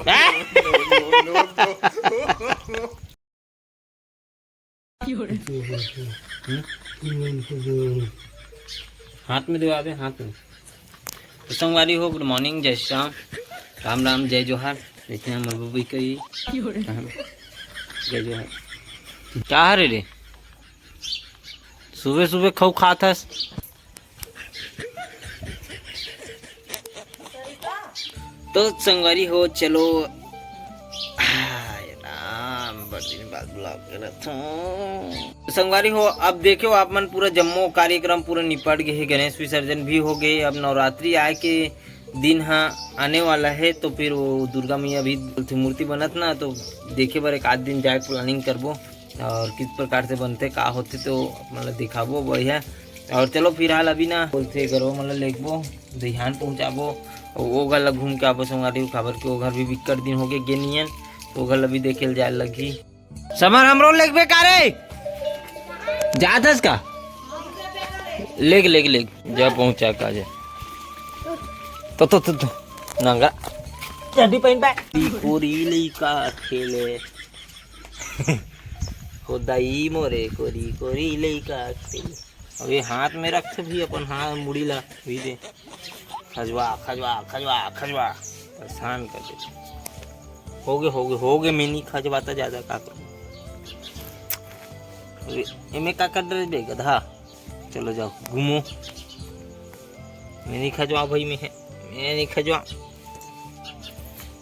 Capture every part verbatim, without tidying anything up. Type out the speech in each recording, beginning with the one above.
हैं? हाथ में देवा दे, हाथ में। तो संगवारी हो, गुड मॉर्निंग, जय श्री राम, राम राम, जय जोहार। देखते हैं हमर बबी का ये। जय जोहार। क्या हरे रे? सुबह सुबह खऊ खात हस। तो संगवारी हो, चलो, हाय राम, बड़ दिन बाद ब्लॉग करत हूँ। संगवारी हो, अब देखो आप मन, पूरा जम्मो कार्यक्रम पूरा निपट गए है, गणेश विसर्जन भी हो गए। अब नवरात्रि आए के दिन हा आने वाला है, तो फिर वो दुर्गा मैया भी मूर्ति बनत ना, तो देखे बर एक आध दिन जाए प्लानिंग करबो। और किस प्रकार से बनते, का होते, तो मतलब दिखाबो बढ़िया। और चलो फिलहाल अभी ना बोलते गरवा मन ल लेगबो, दहियान पहुँचाबो, और वो घर ला घूम के आबो संगवारी हो, काबर के वो घर भी बिक्कट दिन हो गए गे नियन, तो वो घर ला भी देखे ल जाए लगही। समर हमरो लेगबे का रे? जात हस का? लेग, लेग, लेग। जा पहुँचा का जा। तो, तो, तो, तो। नंगा। चड्डी पहन पाए। कोरी लइका खेले। हो दाई मोरे कोरी, कोरी लइका खेले। अब ये हाथ में रख भी अपन हाथ मुड़ी ला भी दे। खजवा, खजवा, खजवा, खजवा। परेशान कर दे। हो गए, हो गए, हो गए, मैं नहीं खजवाता ज्यादा, का करूँ? अरे, एमे का कर रहे बे, गधा? चलो जाओ, घूमो। मैं नहीं खजवा भाई, मैं है, मैं नहीं खजवा।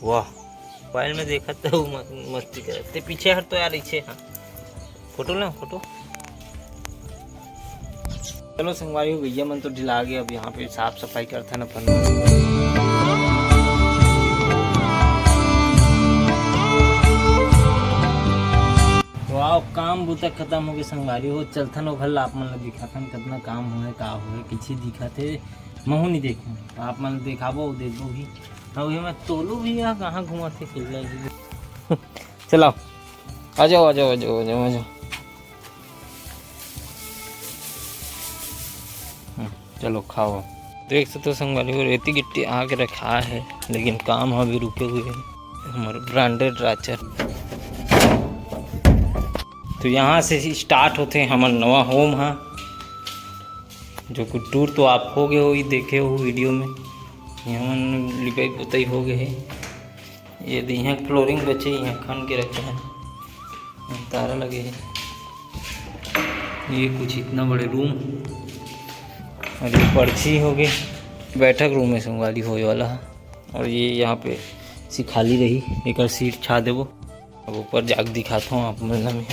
वाह, मोबाइल में देखा तो मस-, मस्ती करत। ते पीछे हट तो यार, पीछे, हाँ। फोटो ले, फोटो। चलो संगवारी हो, भैया मन तो ढिला गए, अब यहाँ पे साफ सफाई करथन अपन। तो आओ, काम बूता खत्म हो गए संगवारी हो, चलथन ओ घर ला, आप मन ला दिखाथन कितना काम होए, का होए, किसी दिखत हे, महू नहीं देखूँ, तो आप मन ला दिखाबो, देखबो भी। हाँ, वही मैं तोलू भी है, कहाँ घुमा थे, खेलने के लिए। चलाओ, आ जाओ, आ जाओ, आ जाओ, आ जाओ, आ जाओ। हम्म, चलो खाओ। देख सकते हो संगवारी हो, रेती गिट्टी आके रखा है, लेकिन काम अभी रुके हुए है। हमारे ब्रांडेड राचर। तो यहाँ से ही स्टार्ट होते हैं हमारे नवा होम हा, जो कि टूर तो आप हो गए हो ही, देखे हो वीडियो में। यहाँ मन लिपाई पुताई हो गए है। ये दे यहाँ फ्लोरिंग बचे, यहाँ खन के रखे हैं, तारा लगे हैं। ये कुछ इतना बड़े रूम, और ये पर्ची हो गए, बैठक रूम है संगवारी होए वाला है। और ये यहाँ पे सी खाली रही, एक सीट छा देबो। अब ऊपर जाके दिखाता हूँ आप मन ला मैं।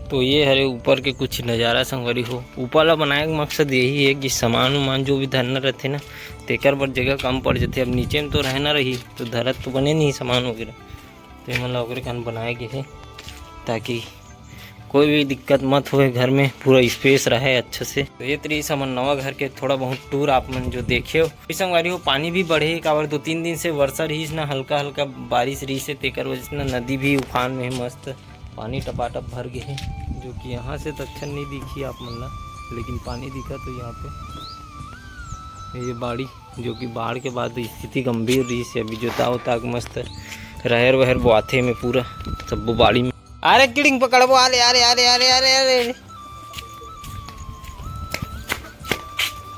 तो ये हरे ऊपर के कुछ नज़ारा संगवारी हो। ऊपर ला बनाए के मकसद यही है कि सामान उमान जो भी धरना रहते ना, तेकर बर जगह कम पड़ जाते। अब नीचे में तो रहना रही, तो धरत तो बने नहीं सामान वगैरह, तो ये मन ला ओकरे कान बनाए गए है, ताकि कोई भी दिक्कत मत होए, घर में पूरा स्पेस रहे अच्छे से। तो ये तरी हमर नवा घर के थोड़ा बहुत टूर आप मन जो देखे हो। अभी संगवारी हो, पानी भी बढ़े, काबर दो तीन दिन से वर्षा रहीस ना, हल्का हल्का बारिश रहीस है, तेकर वजह से ना नदी भी उफान में है, मस्त पानी टपाटप भर गए है, जो कि यहाँ से तो अच्छा नहीं दिखी आप मन ला, लेकिन पानी दिखा तो यहाँ पे ये बाड़ी, जो कि बाढ़ के बाद स्थिति गंभीर रहीस है। अभी जोता उता के मस्त रहर वहर बोआथे में पूरा सब्बो बाड़ी में। अरे किड़िंग पकड़बो, अरे, अरे, अरे।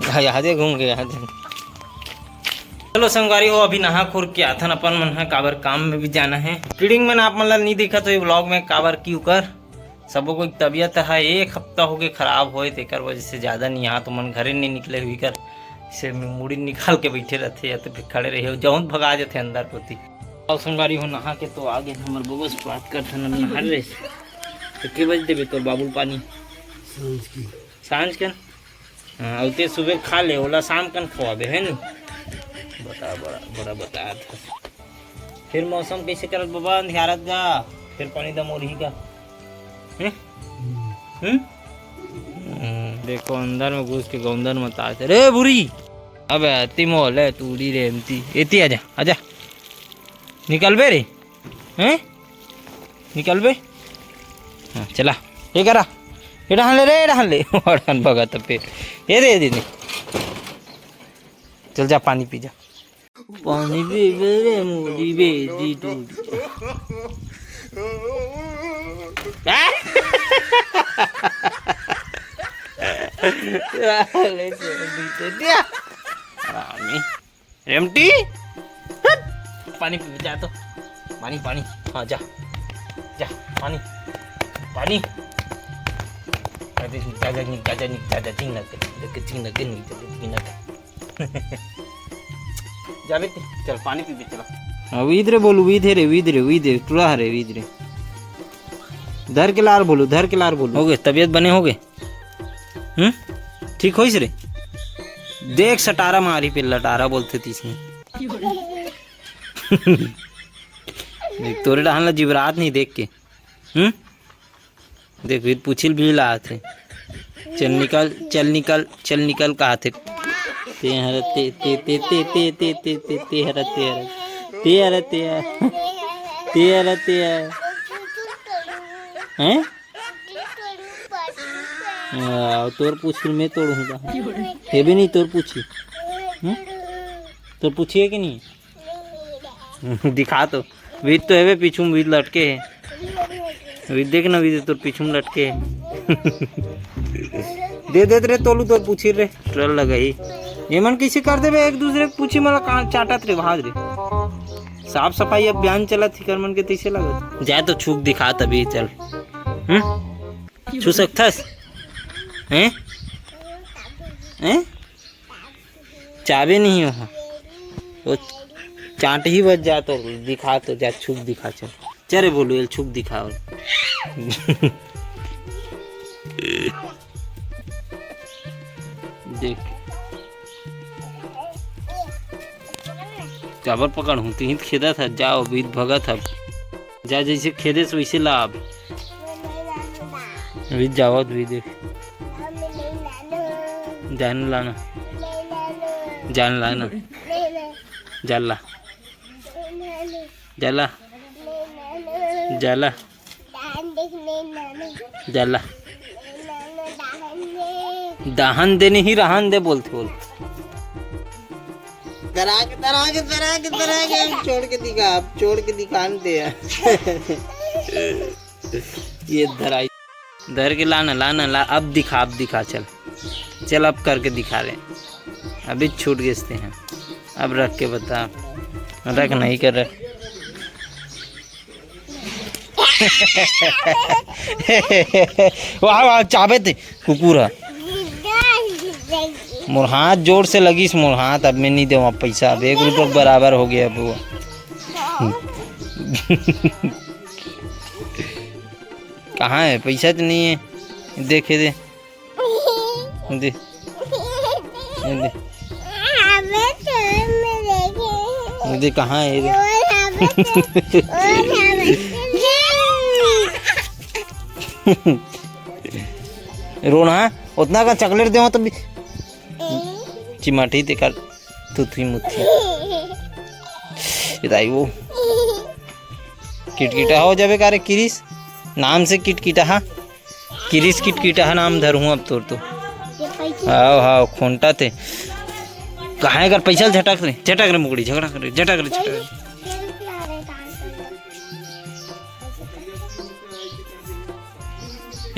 हाँ, यहाँ दे घूम के, यहाँ दे। चलो संगवारी हो, अभी नहा खुर के आथन अपन मन ह, काबर काम में भी जाना है। किड़िंग मन आप मन ला नहीं दिखा तो ये व्लॉग में, काबर की उकर सबो कोई तबीयत है, एक हफ्ता हो गए खराब होए, तेकर वजह से ज्यादा नहीं, यहाँ तो मन घरे नहीं निकले हुई कर, से मुड़ी निकाल के बैठे रहते या तो फिर खड़े रहे, जौन भगा जाते अंदर कोती। अब संगवारी हो, नहा के तो आ गए हमर बबस, बात करथन अब नहा रे। तो के बज देबे तोर बाबुल पानी? सांझ की। सांझ के न? हाँ, अउ ते सुबह खा ले, ओला शाम कन खवाबे, है नी? बता, बड़ा, बड़ा बता था। फिर मौसम कैसे करत बाबा, अंधियारत गा, फिर पानी दम हो रही का? हैं? हम्म। हम्म? हम्म, देखो, अंदर में घुस के गौंदर मत आते। रे बुरी! अबे, अति मोल है, तू उड़ी रे, एमती। एती आजा, आजा। निकलबे रे? हैं? निकलबे? हाँ, चला। ये करा। ये डहान ले रे, ये डहान ले। अड़हन भगत पे। ये दे, ये दे, दे। चल जा, पानी पी जा। पानी पीबे रे मोरी बेटी टूरी। ले चल, दी तो दिया। हरामी। रेमटी, हट। पानी पी, जा तो। पानी, पानी। हाँ, जा। जा, पानी। पानी। अरे, जा, जा, निक, जा, जा, निक, जा, जा, चिंग लग, चिंग लग, निक, जा, चिंग लग। जा बेटी, चल, पानी पी, चलो। हाँ, वीद रे बोलू, वीद हे रे, वीद रे, वीद रे, टूरा हे रे, वीद रे। धर के लार बोलू, धर के लार बोलू। हो गए, तबीयत बने हो गए? हम्म? ठीक होइस रे? देख सटारा मारी पे लटारा बोलथे तीसने। देख तोरे डहान ला जिबरात नहीं देख के। हम्म? देख भी पूछिल भी लात हे। चल निकल, चल निकल, चल निकल कहा थे। ते हर ते, ते, ते, ते, ते, ते, ते, ते, ते हर ते हर। ते हर ते हर। ते हर ते हर। हैं? हाँ, तोर पूछी मैं तोड़ूंगा। हे भी नहीं तोर पूछी। हम्म? तोर पूछी है कि नहीं? दिखा तो। वीर तो हेवे पीछू में, वीर लटके है। वीर देख ना, वीर तोर पीछू में लटके है। दे देत रे तोलू तोर पूछी रे, ट्रल लगाई। ये मन कैसे कर देबे एक दूसरे के पूछी मला का चाटत रे भाग रे। साफ सफाई अभियान चलत ही कर मन के तैसे लगत। जाए तो छुक दिखा तभी चल। हम्म? छू सकथस? हैं? हैं? चाबे नहीं हो। वो चाट ही बज जा तो दिखा तो जा, छुक दिखा चल। चल रे बोलू, ये छुक दिखा। देख। काबर पकड़ हूँ, तिहित खेदत ह, जाओ, बीत भगत ह। जा, जैसे खेदे से वैसे ला अब। अभी जावत भी देख। जान लाना। जान लाना। जाला। जाला। जाला। दाहन दे नहीं, रहन दे बोलथे, बोल। दराग, दराग, दराग, दराग, छोड़ के दिखा, अब छोड़ के दिखान दे। ये धराई। धर के लाना, लाना, ला, अब दिखा, अब दिखा, चल। चल, अब करके दिखा ले। अभी छूट गए हैं। अब रख के बता। रख नहीं कर रख। वाह, वाह, चाबे ते कुकुर ह। मोर हाथ जोर से लगिस, मोर हाथ, अब मैं नहीं देवा पैसा, अब एक रुपये के बराबर हो गया अब वो। कहाँ है पैसा? तो नहीं है, देखे दे। दे। दे। दे, कहाँ है ये? रोना, उतना का चॉकलेट देवा तो भी चिमाटी ते कर। तुथी मुथी। बताई वो। किटकिटा हो जाबे का रे किरिस? नाम से किटकिटा हा। किरिस किटकिटा हा नाम धरहूँ अब तोर तो। हाव, हाव, खोंटा ते। कहाँ कर पैसा झटक रे, झटक रे मुगड़ी, झगड़ा कर रे, झटक रे, झटक रे।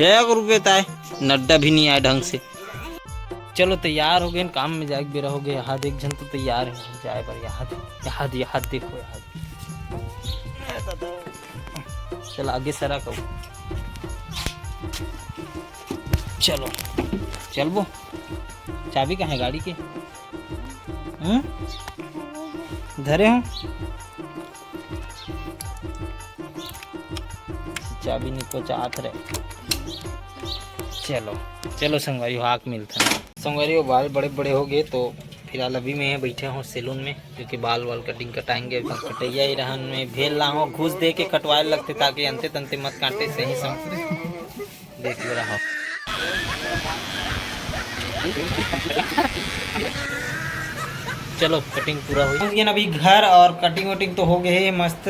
एक रुपये ताय, नड्डा भी नहीं आए ढंग से। चलो, तैयार हो गए, काम में जाए के बेरा हो गए। यहाँ देख, झन तो तैयार है जाए बर। यहाँ, यहाँ, यहाँ देखो, यहाँ। चल, आगे सरा कहो। चलो, चलबो। चाबी कहाँ है गाड़ी के? हम्म? धरे हो? चाबी नहीं पहुँचात रे। चलो, चलो संगवारी हो, आके मिलता है। संगवारी हो, बाल बड़े बड़े हो गए, तो फिलहाल अभी मैं बैठे हूँ सैलून में, क्योंकि बाल वाल कटिंग कटाएंगे। अभी कटैया ही रहन में भेल ला हूँ, घूस दे के कटवाए लगते, ताकि अंते तंते मत काटे, सही समझ। देख ले रहा। चलो, कटिंग पूरा हो गया अभी घर, और कटिंग वटिंग तो हो गए है मस्त।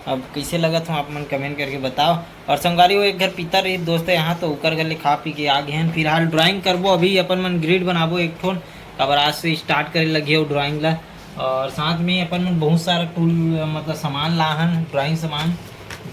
अब कैसे लगत हो आप मन कमेंट करके बताओ। और संगवारी हो, एक घर पीतर रही दोस्त है यहाँ, तो ओकर घर ले खा पी के आ गए हैं। फिलहाल ड्राइंग करबो, अभी अपन मन ग्रिड बनाबो एक ठोन, काबर आज से स्टार्ट करे लगे हो ड्राइंग ला। और साथ में अपन मन बहुत सारा टूल, मतलब सामान ला हन, ड्राइंग सामान,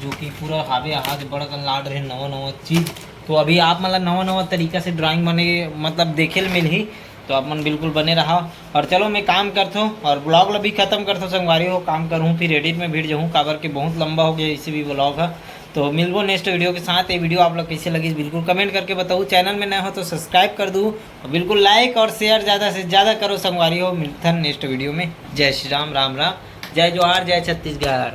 जो कि पूरा हावे, हाथ बड़ा कन लाड रहे, नवा नवा चीज। तो अभी आप मन ला नवा नवा तरीका से ड्राइंग बने, मतलब देखे ल मिलही। तो आप मन बिल्कुल बने रहा। और चलो, मैं काम करथो और ब्लॉग ला भी खत्म करथो संगवारी हो, काम करहूँ, फिर एडिट में भिड़ जाहूँ, काबर के बहुत लंबा हो गया इसे भी ब्लॉग है। तो मिलबो नेक्स्ट वीडियो के साथ। ये वीडियो आप लोग कैसे लगी, बिल्कुल कमेंट करके बताओ। चैनल में नए हो तो सब्सक्राइब कर दू, और बिल्कुल लाइक और शेयर ज़्यादा से ज़्यादा करो संगवारी हो। मिलथन नेक्स्ट वीडियो में। जय श्री राम, राम राम, जय जोहार, जय छत्तीसगढ़।